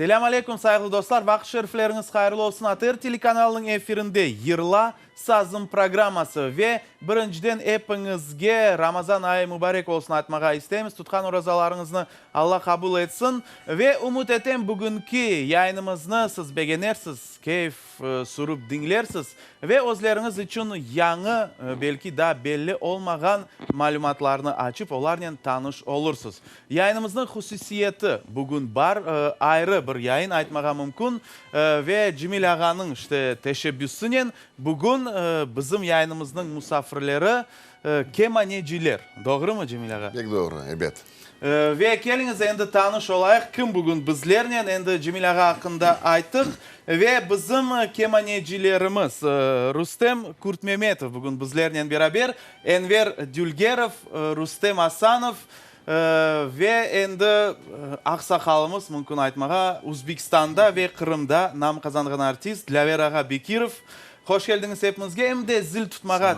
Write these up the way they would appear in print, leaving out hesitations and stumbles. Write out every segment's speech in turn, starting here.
Selâm aleyküm, sayğılı dostlar! Vaqıt şerifleriñiz hayırlı olsun! ATR telekanalınıñ efirinde Yırla, sazım programması ve birinciden epiñizge Ramazan ayı mübarek olsun aytmağa isteymiz. Tutqan orazalarıñıznı Alla qabul etsin ve ümüt etem bugünki yayınımıznı siz begenersiz, keyf sürüp diñlersiz ve özleriñiz içün yañı, belki daa belli olmağan malümatlarnı açıp, olarnen tanış olursız. Yayınımıznıñ hususiyeti, bugün bar, ayrı bir yayın aytmağa mümkün ve Cemil ağanıñ işte teşebbüsinen bugün bizim yayınımıznıñ musafirleri kemaneciler. Doğrumı, Cemil ağa? Pek doğru, ebet. Ve keliñiz endi tanış olayıq, kim bugün bizlernen, endi Cemil ağa aqqında ayttıq, ve bizim kemanecilerimiz Rustem Kurtmemetov bugün bizlernen beraber, Enver Dülgerov, Rustem Asanov ve endi aqsaqalımız, mümkün aytmağa, Uzbekistanda ve Qırımda nam qazanğan artist Dlâver ağa Bekirov. Hoş keldiñiz epimizge. Em de zil tutmağa,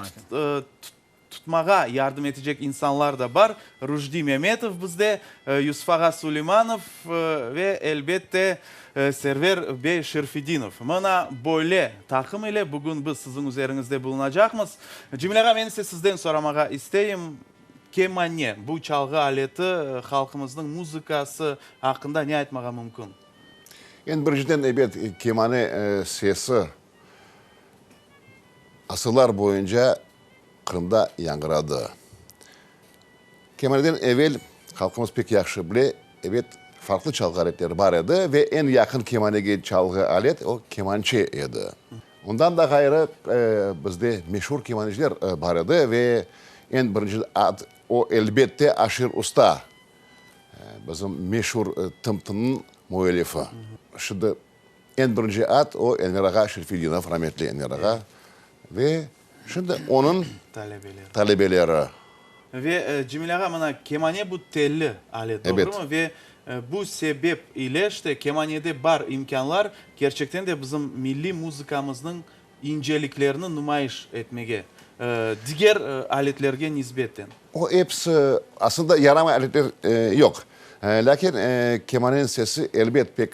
tutmağa yardım etecek insanlar da bar, Rujdi Memetov bizde, Yusuf ağa Suleymanov ve, elbette, Server bey Şerfedinov. Mına böyle taqım ile bugün biz siziñ üzeriñizde bulunacaqmız. Cemil ağa, men ise sizden soramağa isteyim, kemane, bu çalğı aleti halqımıznıñ muzıkası aqqında ne aytmağa mümkün? Eñ birinciden, ebet, kemane sesi asırlar boyunca Qırımda yañğıradı. Kemalden evel, halqımız pek yahşı bile, ebet, farqlı çalğı aletleri bar edi ve eñ yaqın kemanege çalğı alet o, kemançe edi. Ondan da ğayrı, bizde meşur kemaneciler bar edi ve eñ birinci ad, o, elbette, Aşir Usta, bizim meşur Tım-tımnıñ müellifi. Şimdi Eñ birinci ad o Enver ağa Şerfedinov, rametli Enver ağa ve şimdi onıñ talebeleri. Ve Cemil ağa, mına kemane bu telli alet, doğrumı? Ve bu sebep ile işte kemanede bar imkânlar kerçekten de bizim milliy muzıkamıznıñ inceliklerini numayış etmege, diger aletlerge nisbeten. O episi, aslında yaramay aletler yoq. Lâkin kemaneniñ sesi elbet pek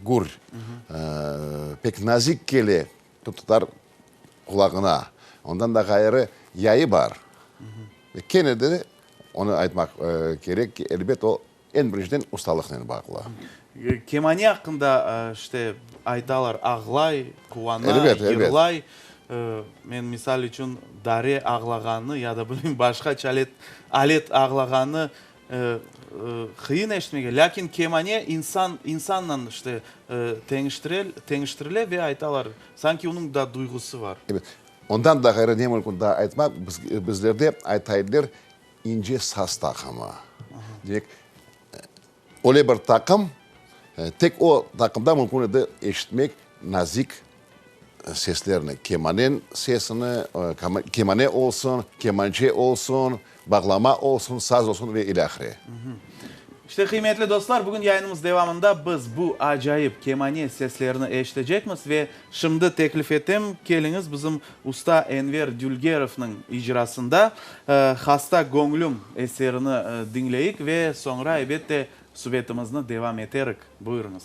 gür, pek nazik kele tutar qulağına. Ondan da ğayrı yayı bar. Ve kene de onı aytmaq kerek ki, elbet o eñ birinciden ustalıqnen bağlı. Kemane aqqında işte aytalar, ağlay, quvana, yırlay. Men misal içün dare ağlağanını ya da bilmeyim başqa alet ağlağanını Qıyın eşitmege, lâkin kemane insan, insanla işte teñiştirile ve aytalar, sanki onıñ da duyğusı var. Ebet. Ondan da ğayrı ne mümkün daa aytmaq, bizlerde ayta ediler, ince saz taqımı. Demek, öyle bir taqım, tek o taqımda mümkün edi eşitmek nazik seslerni, kemanen sesini, kemane olsun, kemançe olsun, bağlama olsun, saz olsun ve ilâhre. İşte, qıymetli dostlar, bugün yayınımız devamında biz bu acayip kemane seslerini eşitecekmiz ve şimdi teklif etem, keliñiz bizim usta Enver Dülgerovnıñ icrasında Hasta göñlüm eserini diñleyik ve soñra, ebette, subetimizni devam eterik. Buyurıñız.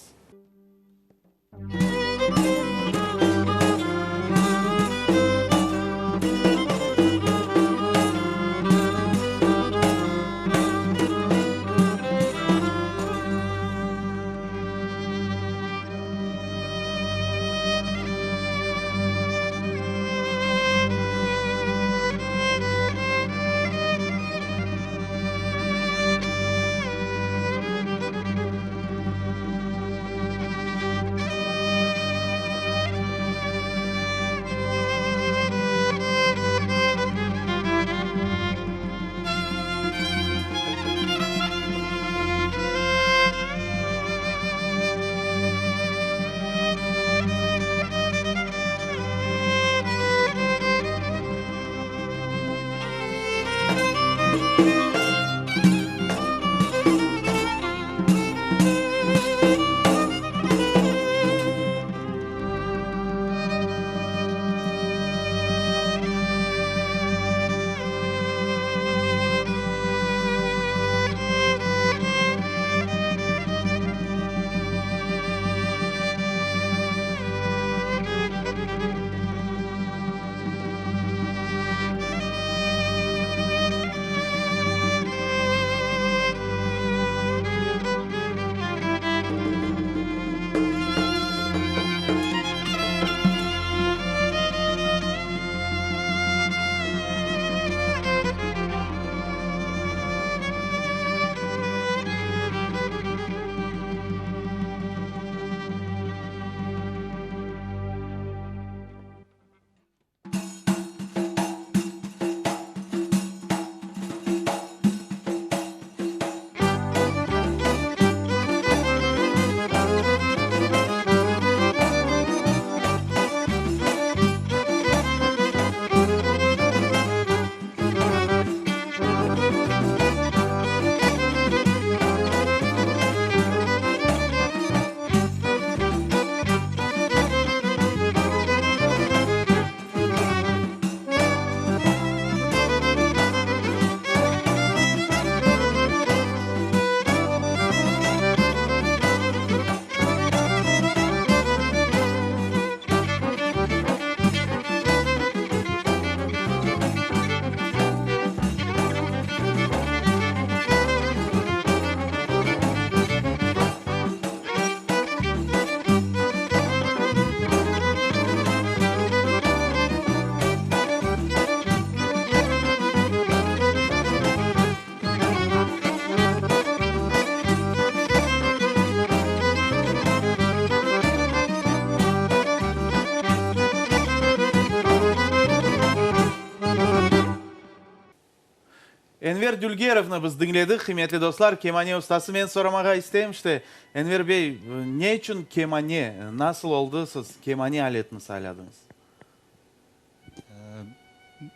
Enver Dülgerovnı biz diñledik, qıymetli dostlar, kemane ustası. Men soramağa isteyim, işte, Enver bey, ne içün kemane, nasıl oldı siz kemane aletini sayladıñız?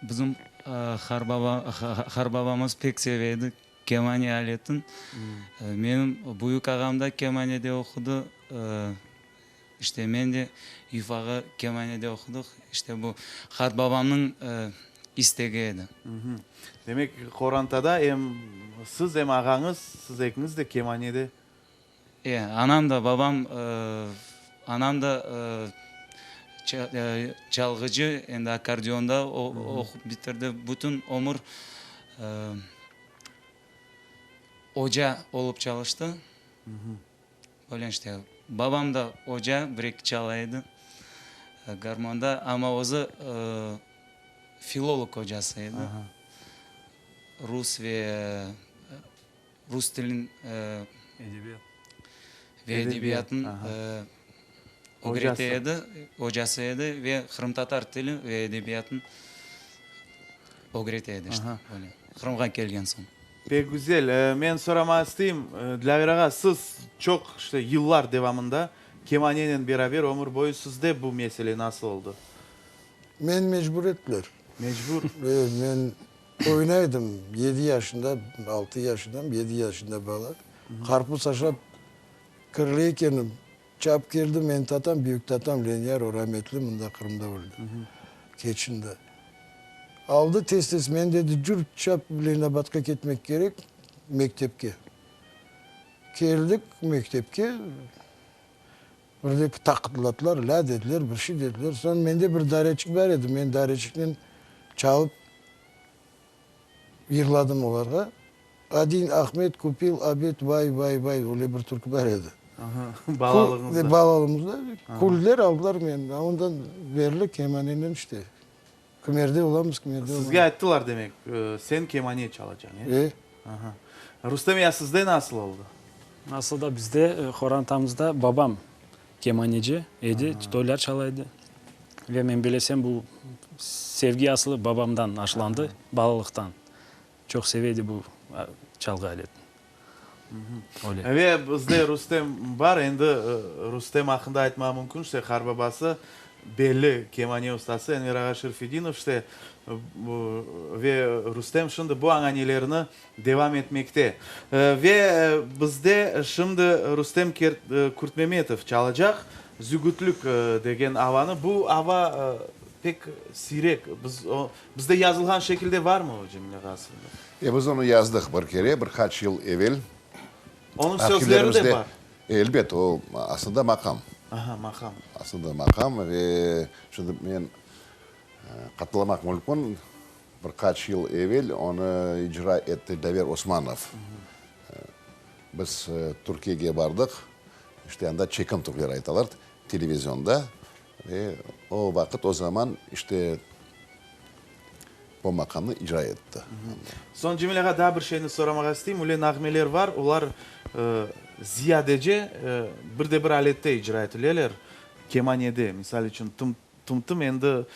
Bizim qarbabamız pek seve edi kemane aletin. Menim büyük ağam da kemanede oqudı. İşte, men de yufağı kemanede oqudıq. İşte, bu qartbabamnıñ istegi edi. Demek, qorantada em siz, em ağañız, siz ekiñiz de kemanede. E, anam da, babam, anam da çalğıcı, endi akkordeonda oqup bitirdi. Bütün ömür oca olıp çalıştı. Öyle işte, babam da oca, bir-eki çala edi garmonda, amma özü filolog ocası edi, rus ve rus tilin ve edebiyatın ögrete edi, ocası edi ve qırımtatar tili ve edebiyatın ögrete edi işte, öyle, Qırımğa kelgen soñ. Pek güzel. Men soramağa isteyim, Dilâver ağa, siz çoq, işte, yıllar devamında kemanenen beraber ömür boyu sizde bu mesele nasıl oldı? Men mecbur ettiler. Mecbur? E, men oynaydım, yedi yaşında, altı yaşındam, yedi yaşında bala. Qarpız aşap kirli ekenim, çap keldi, menim tatam, büyük tatam Leniyar, o rametli, mında Qırımda öldi, keçindi. Aldı tez-tez meni, dedi, cür, çap, Leninabadqa ketmek kerek, mektepke. Keldik mektepke, bir-eki taqıtladılar, lâ dediler, bir şey dediler. Soñ mende bir dareçik bar edi, men dareçiknen çalıp yırladım olarğa. Adin Ahmet kupil abed vay, vay, vay, öyle bir türkü bar edi. Balalığıñızda. Balalığımızda. Küldüler, aldılar meni. Ondan berli kemanenen işte. Kimerde olamız, kimerde olamız. Sizge ayttılar demek, sen kemane çalacañ, e? E. Aha. Rustem, ya sizde nasıl oldı? Nasıl da bizde, qorantamızda babam kemaneci edi, toylar çala edi. Ve men bilesem, bu sevgi aslı babamdan aşlandı, balalıqtan. Çoq seve edi bu çalğı aletini. Öyle. Ve bizde Rustem bar. Endi Rustem aqqında aytmağa mümkün, işte, qarbabası belli kemane ustası Enver ağa Şerfedinov, işte, ve Rustem şimdi bu añanelerini devam etmekte. Ve bizde şimdi Rustem Kurtmemetov çalacaq Zügütlük degen avanı. Bu ava pek siyrek, biz Bizde yazılğan şekilde varmı o, Cemile ağa, aslında? E, biz onı yazdıq bir kere, bir qaç yıl evel. Onıñ sözleri de bar. Elbet, o, aslında maqam. Aha, maqam. Aslında maqam ve şimdi men hatırlamaq mümkün, bir qaç yıl evel onı icra etti Daver Osmanov. Biz Türkiyege bardıq, işte anda çekim türkler aytalar, televizionda. Ve o vaqıt, o zaman, işte, bu maqamnı icra etti. Soñ, Cemil ağa, daa bir şeyni soramağa isteyim. Öyle nağmeler bar, olar ziyadece bir de bir alette icra etileler, kemanede. Misal içün, tım-tım endi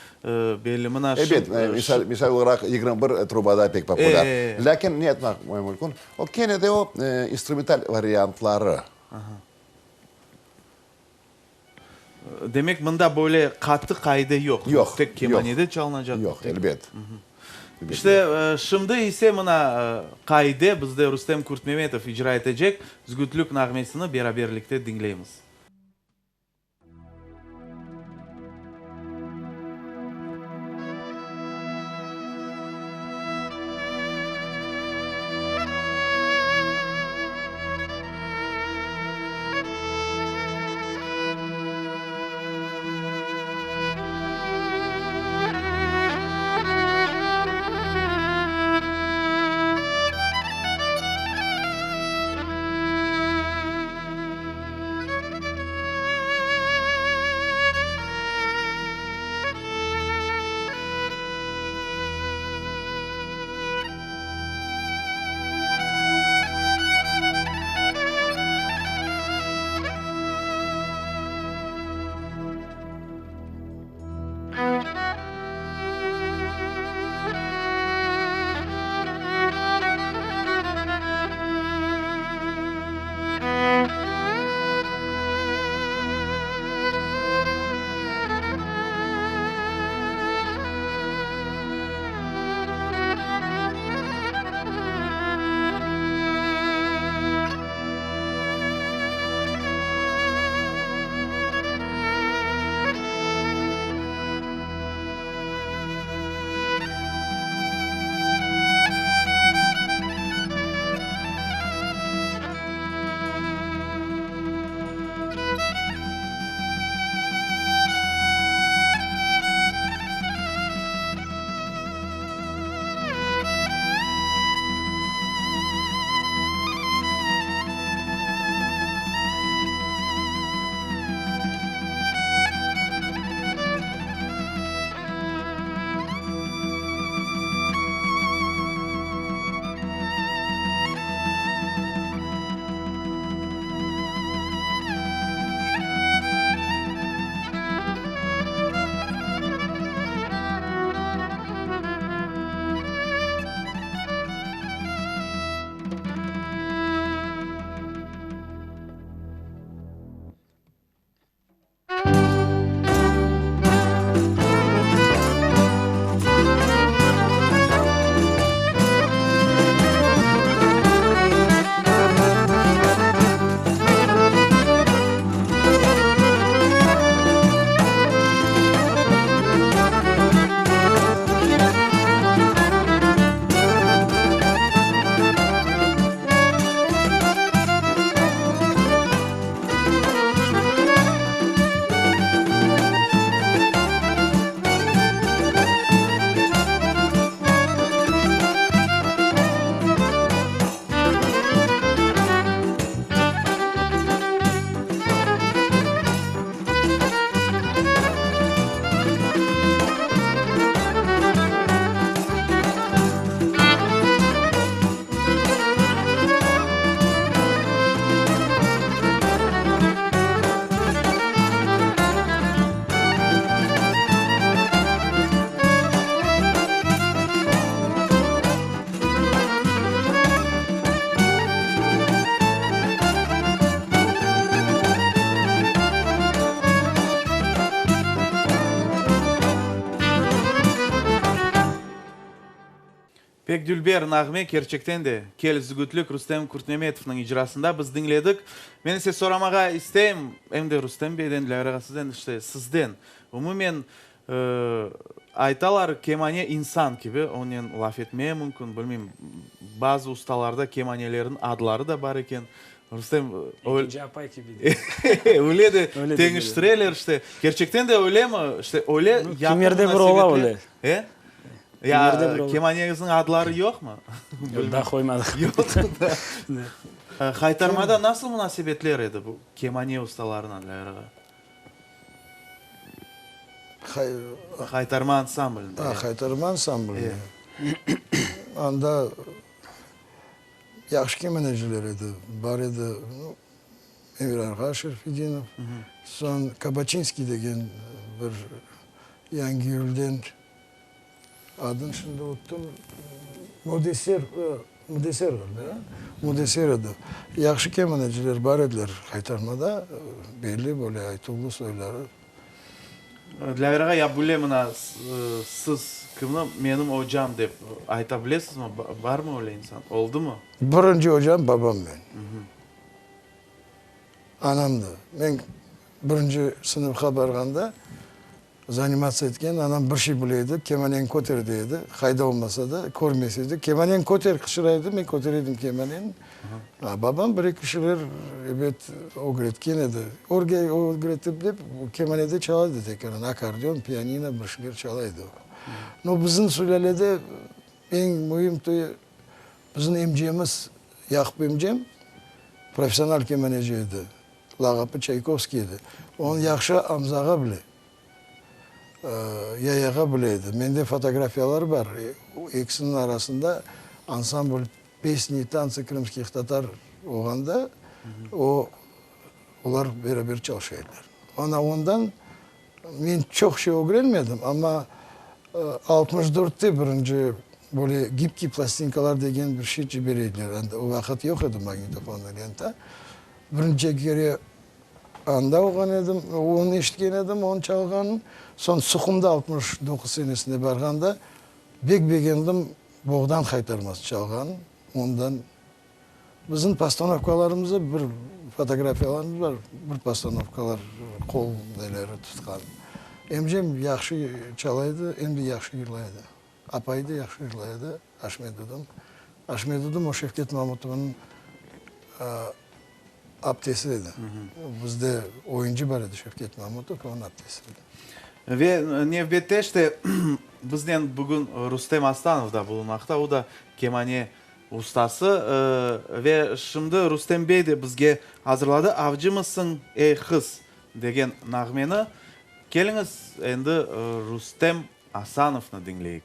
belli. Mına şu. Ebet, misal, misal olaraq, 21 trubada pek populâr. Lâkin ne aytmaq mümkün, o kene de o instrumental variantları. Demek, mında böyle qattı qaide yoq. Yoq. Tek kemanede çalınacaq. Yoq, elbet. İşte, şimdi ise mına qaide bizde Rustem Kurtmemetov icra etecek Zgütlük nağmesini beraberlikte diñleymiz. Pek dülber nağme, kerçekten de, Kel zügütlük Rustem Kurtmemetovnıñ icrasında biz diñledik. Men ise soramağa isteyim, em de Rustem beyden, Dilâver ağa sizden, işte, sizden, umumen, aytalar, kemane insan kibi, onen laf etmeye mümkün, bilmeyim, bazı ustalarda kemanelerniñ adları da bar eken. Rustem, Ekinci apay kibi de. Öyle de teñiştireler, işte. Kerçekten de öylemi? İşte, öyle yaqın Kimerde bir ola öyle. E? Ya kemaneñizniñ adları yoqmı? Yoq, daa qoymadıq. Yoq da. Haytarmada nasıl munasebetler edi bu kemane ustalarına, Dilâver ağa? Haytarma ansamblinde. Ha, Haytarma ansamblinde. Anda yahşı kemaneciler edi. Bar edi Emir ağa Şerfedinov, soñ Kabaçinskiy degen bir Yangiyülden. Adını şimdi unuttım. Müdeser, Müdeser ğaliba, Müdeser edi. Yahşı kemaneciler bar ediler Haytarmada, belli böyle aytuvlı soyları. Dilâver ağa, ya böyle mına siz kimni menim ocam dep ayta bilesizmi? Barmı öyle insan? Oldumı? Birinci ocam babam menim. Anam da. Men birinci sınıfqa barğanda Zanimatsiya etken, anam bir şey bile edi, kemaneni köter dey edi, qayda olmasa da, körmese de, kemaneni köter qıçıra edi, men kötere edim kemaneni. A babam bir-eki şeyler, ebet, ögretken edi. Örge ögretip dep, kemanede çala edi tekrar, akkordeon, pianino, bir şeyler çala edi o. No, bizim sülâlede eñ müim bizim emcemiz, Yaqub emcem, professional kemaneci edi. Lağapı Çaykovskiy edi. Onı yahşı Amzağa bile, Yayağa bile edi. Mende fotografiyaları bar. Ekisiniñ arasında ansambl Pesni i tantsı krımskih tatar olğanda o, olar beraber çalışa ediler. Ana ondan men çoq şey ögrenmedim, amma 64-te birinci böyle gibkiy plastinkalar degen bir şey cibere ediler. Anda o vaqıt yoq edi magnitofonlı lenta. Birinci kere anda olğan edim, onı eşitken edim, onıñ çalğanın. Soñ Suhumda 69 senesinde barğanda bek begendim Boğdan Haytarması çalğanın. Ondan bizim postanovkalarımızda bir fotografiyalarımız bar, bir postanovkalar qol neleri tutqan. Emcem yahşı çala edi, em de yahşı yırlay edi. Apayı da yahşı yırlay edi, Aşmet dudum. Aşmet dudum o Şevket Mamutovnıñ aptesi edi. Bizde oyuncı bar edi Şevket Mamutov, onıñ aptesi edi. Ve nevbette işte biznen bugün Rustem Astanov da bulunmaqta, o da kemane ustası. Ve şimdi Rustem bey de bizge azırladı Avcımısıñ, ey qız degen nağmeni. Keliñiz endi Rustem Asanovnı diñleyik.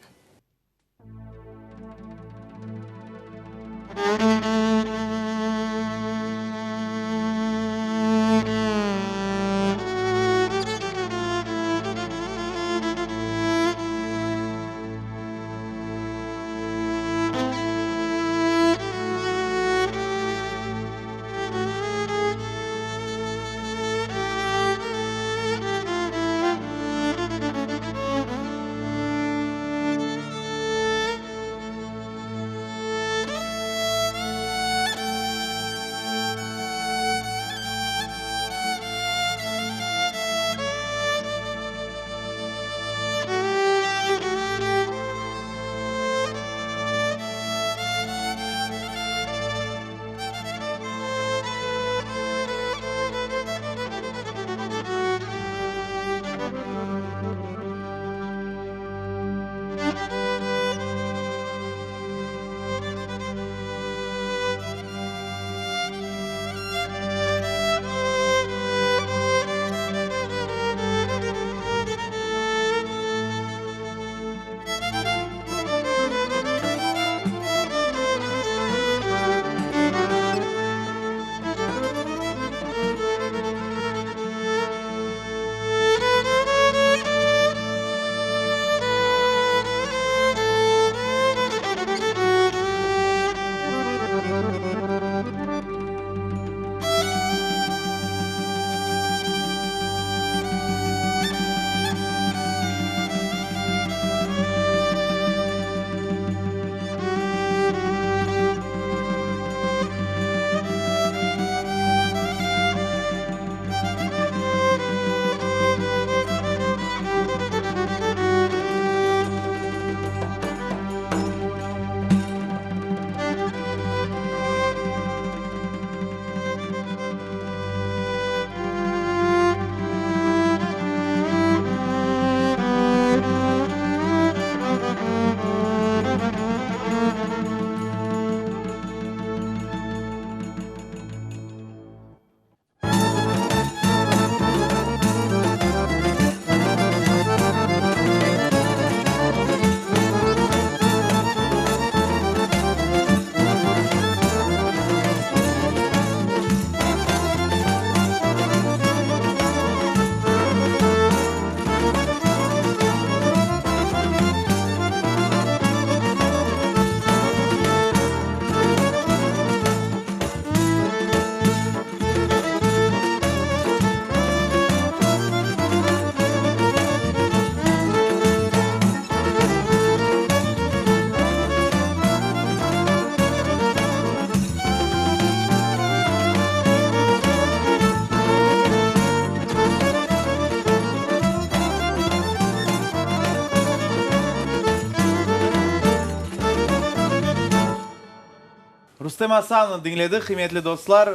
Rustem Asanovnı diñledik, qıymetli dostlar.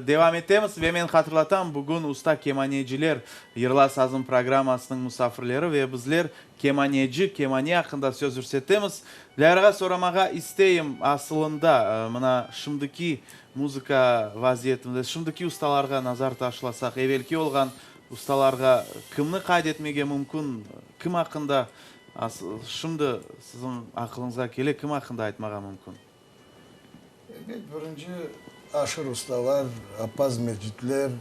Devam etemiz ve men hatırlatam, bugün usta kemaneciler Yırla sazım programmasınıñ musafirleri ve bizler kemaneci, kemane aqqında söz yürsetemiz. Lâyrağa soramağa isteyim, asılında, mına şimdiki muzıka vaziyetimizde, şimdiki ustalarğa nazar taşlasaq, evelki olğan ustalarğa kimni qayd etmege mümkün, kim aqqında şimdi siziñ aqılıñızğa kele, kim aqqında aytmağa mümkün? Ebet, birinci aşır ustalar, Appaz Mecitler,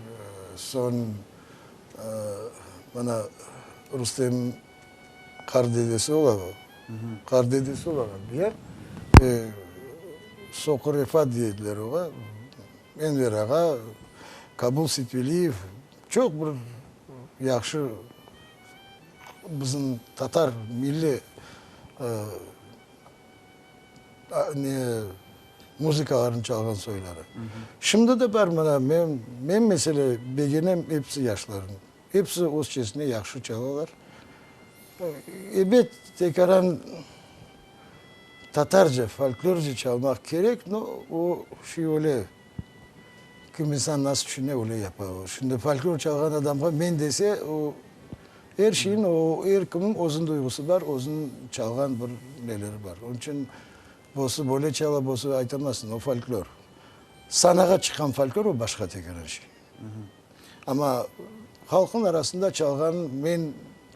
soñ mına Rustem qartdedesi ola, qartdedesi olağan diyer, Soqur Refat dey ediler oğa, Enver ağa, Kabul Setveliyev, çoq bir yahşı bizim tatar milliy ne muzıkalarnı çalğan soyları. Şimdi de bar mına, men, men mesele begenem episi yaşlarnı. Episi özçesine yahşı çalalar. Ebet, tekaran tatarca, folklorca çalmaq kerek, no, o şey öyle, kim insan nasıl tüşüne, öyle yapa. Şimdi folklor çalğan adamğa men dese, o Er şeyin, o, er kimniñ özüniñ duyğusı bar, özüniñ çalğan bir neleri bar. Onıñ içün bosı böyle çala, bosı aytamazsıñ, o folklor. Sanağa çıqqan folklor o başqa tekrar şey. Amma halqnıñ arasında çalğan, men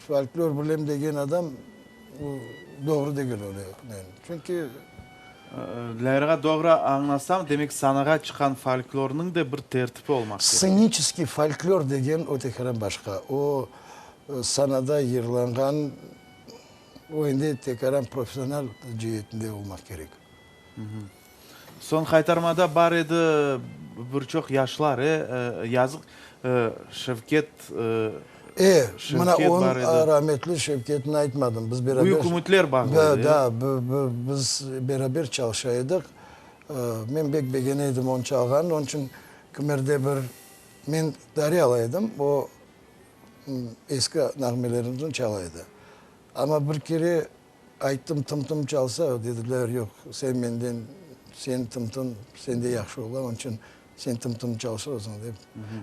folklor bilem degen adam, o doğru degil öyle. Çünki. Lâyrağa doğru añlasam, demek sanağa çıqqan folklornıñ da bir tertipi olmaq kerek. Stseniçeskiy folklor degen o tekrar başqa. O sanada yırlanğan, o endi tekaran professional ceetinde olmaq kerek. Soñ Haytarmada bar edi bir çoq yaşlar, e, yazıq, Şevket, E, mına onıñ rametli Şevketni aytmadım. Biz beraber. Büyük ümütler bağlı edi. Da, biz beraber çalışa edik. Men bek begene edim onıñ çalğanını. Onıñ içün kimerde bir men dare ala edim, o eski nağmelerimizni çala edi. Amma bir kere Ayttım, tım-tım çalsa, dediler, yoq, sen menden, sen tım-tım, sende yahşı ola, onıñ içün sen tım-tım çalışırsıñ, dep.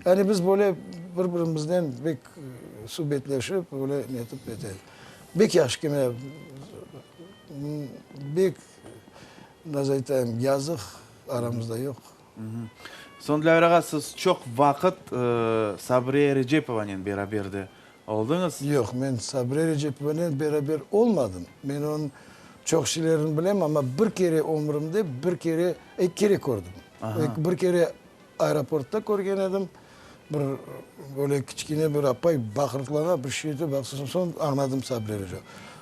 Yani biz böyle bir-birimiznen bek subetleşip, böyle netip ete. Bek yahşı kene, bek, nasıl aytayım, yazıq, aramızda yoq. Soñ, Dilâver ağa, siz çoq vaqıt Sabriye Erecepovanen beraber de oldıñız. Yoq, men Sabriye Erecepovanen beraber olmadım. Men onıñ çoq şeylerini bilem, amma bir kere ömrümde bir kere, eki kere kördim. Bir kere aeroportta körgen edim. Bir böyle kiçkene bir apay baqırtlana, bir şey ete, baqsam, soñ añladım Sabriye Erecepova.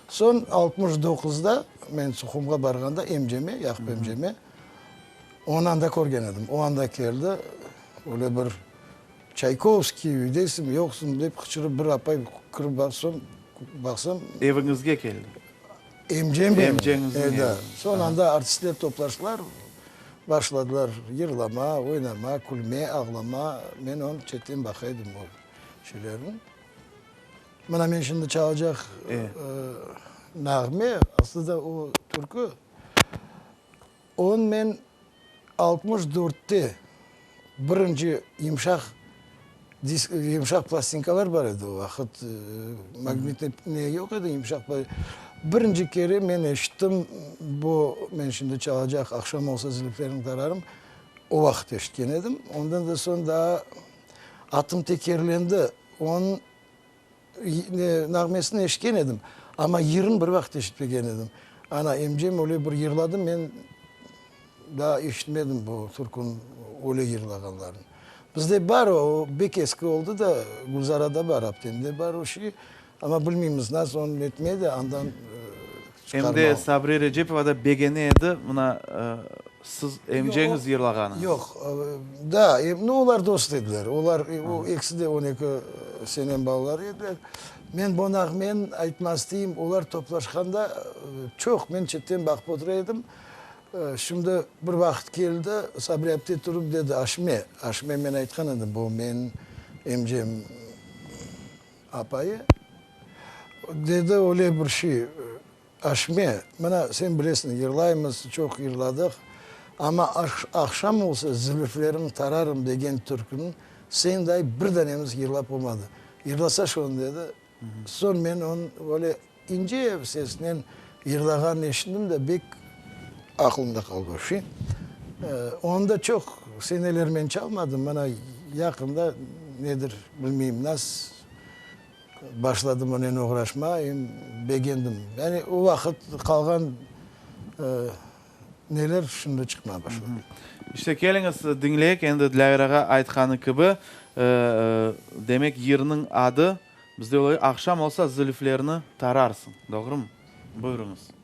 Soñ 69-da men Suhumğa barğanda emceme, Yaqub emceme, Onı anda körgen edim. O anda keldi, öyle bir Çaykovskiy, üydesiñmi, yoqsıñmı dep qıçırıp bir apay kirip baqsam, baqsam. Eviñizge keldi? Emcem benim. Emceñizniñ evine. Da. Soñ anda artistler toplaştılar, başladılar yırlama, oynama, külme, ağlama. Men onı çetten baqa edim o şeylerni. Mına men şimdi çalacaq nağme, aslında o türkü. Onı men 64-te birinci yımşaq disk, yımşaq plastinkalar bar edi o vaqıt, magnitnıy ne yoq edi, yımşaq Birinci kere men eşittim, bu men şimdi çalacaq Aqşam olsa zülüfleriñ tararım, o vaqıt eşitken edim. Ondan da soñ daa atım tekerlendi, onıñ Nağmesini eşitken edim, amma yırın bir vaqıt eşitmegen edim. Ana, emcem öyle bir yırladı, men daa eşitmedim bu türküniñ öyle yırlağanlarını. Bizde bar o, bek eski oldı da, Gülzarada bar, aptemde bar o şey, amma bilmeymiz, nasıl onı netmedi, andan çıqarma. Em de Sabriye Recepova da begene edi, mına, siz emceñiz yırlağanıñız. Yoq, da, no, olar dost ediler. Olar, o ekisi de on eki senen balaları ediler. Men bu nağmeni aytmaz isteyim, olar toplaşqanda çoq, men çetten baqıp otura edim. Şimdi bir vaqıt keldi, Sabriye apte turıp dedi, Aşime, Aşime men aytqan edim, bu menim emcem apayı, dedi öyle bir şey, Aşme, mına, sen bilesiñ, yırlaymız, çoq yırladıq. Amma Aqşam olsa zülüflerim tararım degen türküni senday bir danemiz yırlap olmadı. Yırlasa şonı dedi. Soñ men onıñ böyle ince sesinen yırlağanını eşittim de, bek aqlımda qaldı o şey. Onı da çoq seneler men çalmadım, mana yaqında nedir bilmeyim, nas başladım onen oğraşmağa, em begendim. Yani o vaqıt qalğan neler şimdi çıqmağa başladı. İşte, keliñiz, diñleyik endi Dilâver ağa aytqanı kibi, demek, yırnıñ adı bizde olay Aqşam olsa zülüflerni tararsıñ, doğrumı? Buyurıñız.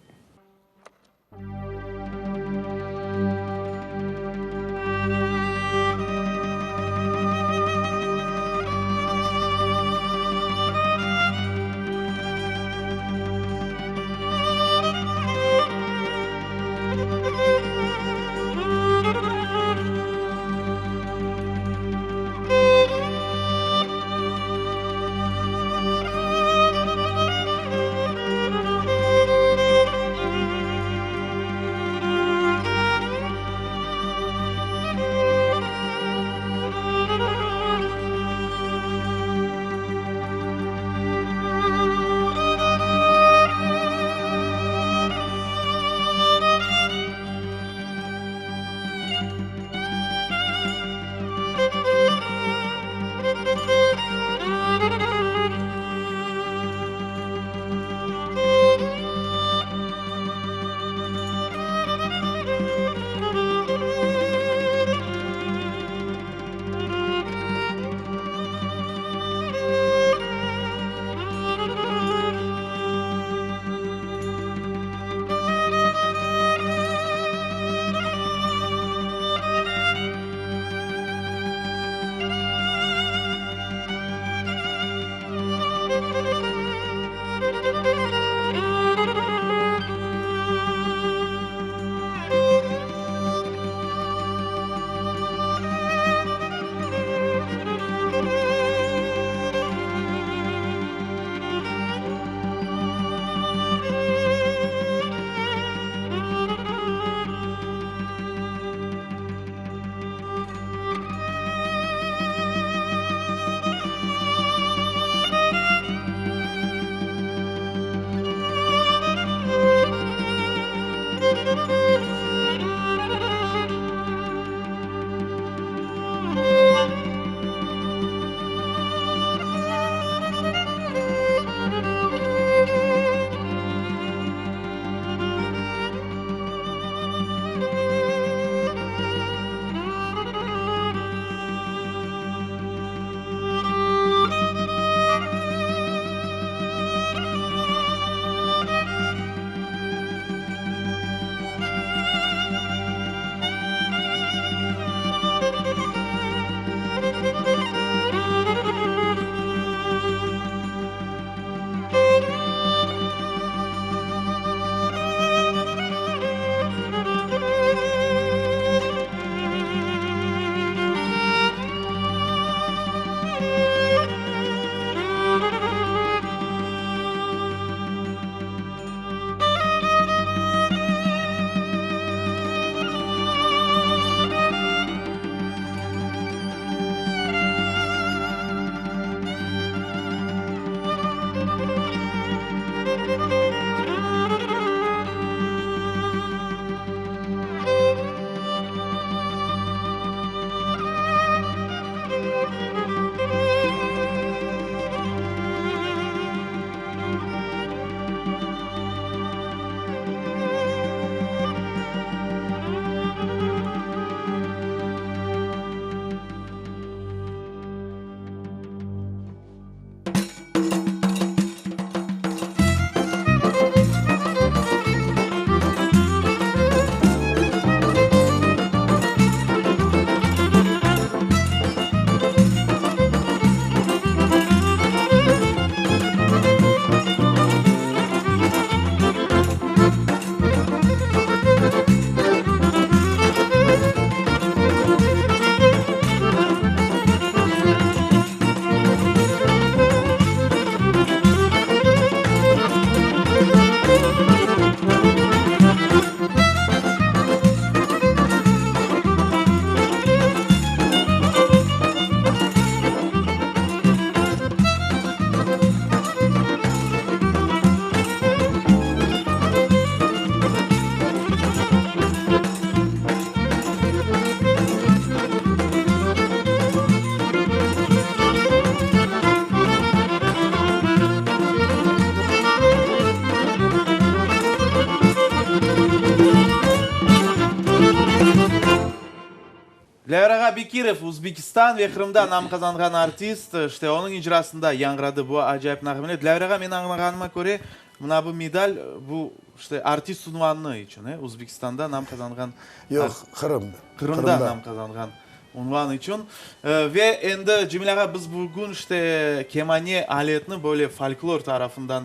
ağa Bekirov, Uzbekistan ve Qırımda nam qazanğan artist, işte, onıñ icrasında yañğıradı bu acayip nağmeler. Dilâver ağa, men añlağanıma köre, mına bu medal, bu, işte, artist unvanı içün, e, Uzbekistanda nam qazanğan. Yoq, Qırımda. Qırımda nam qazanğan unvan içün. Ve endi, Cemil ağa, biz bugün, işte, kemane aletini böyle folklor tarafından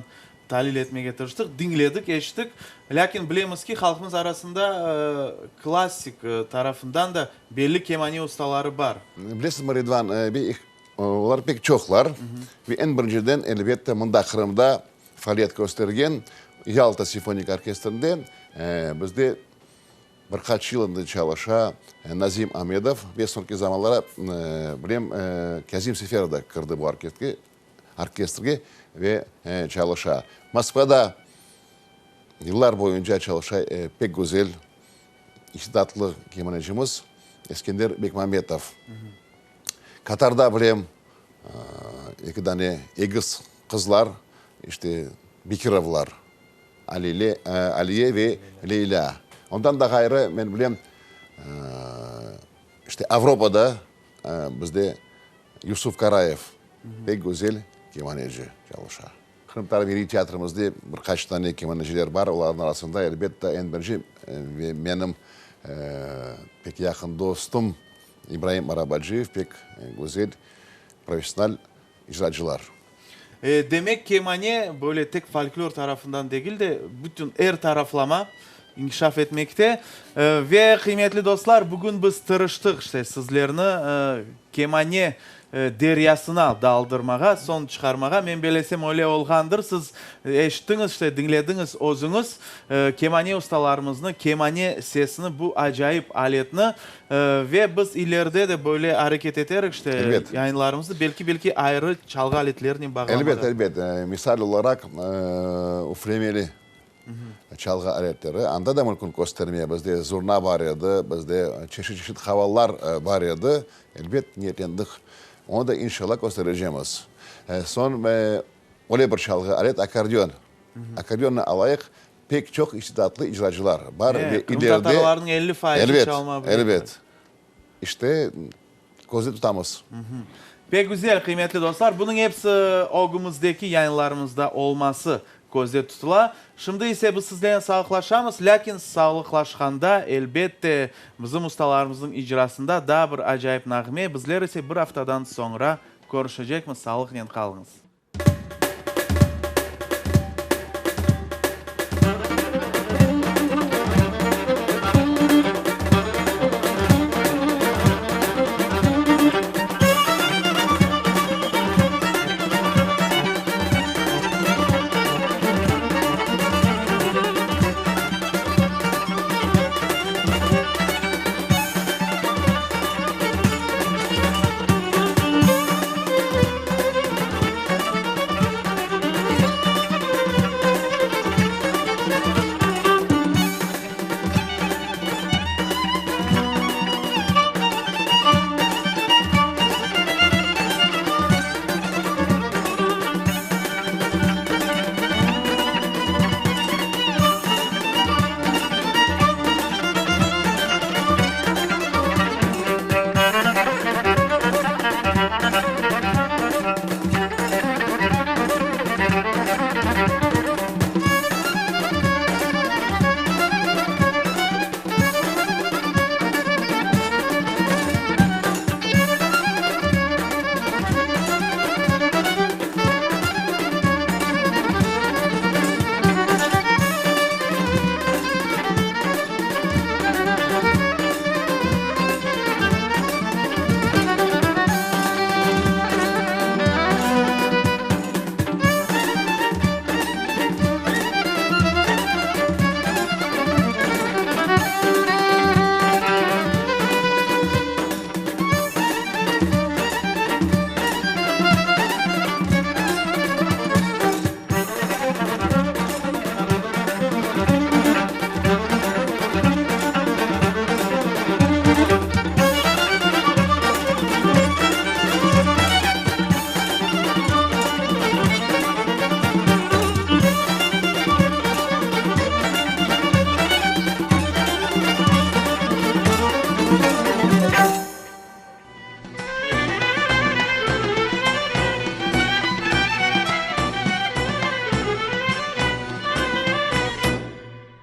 Talil etmege tırıştıq, diñledik, eşittik. Lâkin bilemiz ki, halqımız arasında klassik tarafından da belli kemane ustaları bar. Bilesizmi, Ridvan, olar pek çoqlar. Ve eñ birinciden, elbette, mında Qırımda faaliyet köstergen Yalta simfonik orkestrinde bizde bir qaç yıl endi çalışa Nazim Amedov ve soñki zamanlara, bilem, Kâzim Seferov da kirdi bu orkestrge. Orkestrge ve çalışa. Moskvada yıllar boyunca çalışa pek güzel, istidatlı kemanecimiz Eskender Bekmambetov. Katarda bilem, eki dane egiz qızlar, işte Bekirovlar, Alile, Aliye ve Leylâ. Ondan da ğayrı men bilem, işte Avropada bizde Yusuf Karayev pek güzel kemaneci çalışa. Qırımtatar milliy teatrimizde bir qaç tane kemaneciler bar, olarnıñ arasında, elbette, eñ birinci ve menim pek yaqın dostum İbraim Arabaciyev pek güzel professional icracılar. Demek, kemane böyle tek folklor tarafından degil de, bütün er taraflama inkişaf etmekte. Ve, qıymetli dostlar, bugün biz tırıştıq, işte, sizlerni kemane deryasına daldırmağa, soñ çıqarmağa. Men belesem, öyle olğandır. Siz eşittiñiz, işte, diñlediñiz özüñiz kemane ustalarımıznı, kemane sesini, bu acayip aletni. Ve biz ileride de böyle areket eterik, işte, Elbet. yayınlarımıznı, belki, belki ayrı çalğı aletlerinen bağlamağa. Elbet, elbet. Misal olaraq, üflemeli çalğı aletleri, anda da mümkün köstermeye. Bizde zurna bar edi, bizde çeşit-çeşit qavallar bar edi. Elbet, niyetlendik. Onı da, inşallah, kösterecemiz. Soñ, öyle bir çalğı alet, akkordeon. Akkordeonnı alayıq, Pek çoq istidatlı icracılar bar ve ileride. Qırımtatarlarnıñ 50 faizi çalma bile. Elbet, elbet. İşte, közde tutamız. Pek güzel, qıymetli dostlar. Bunıñ episi ögümizdeki yayınlarımızda olması közde tutula. Şimdi ise biz sizlernen sağlıqlaşamız, lâkin sağlıqlaşqanda, elbette, bizim ustalarımıznıñ icrasında daa bir acayip nağme, bizler ise bir aftadan soñra körüşecekmiz. Sağlıqnen qalıñız.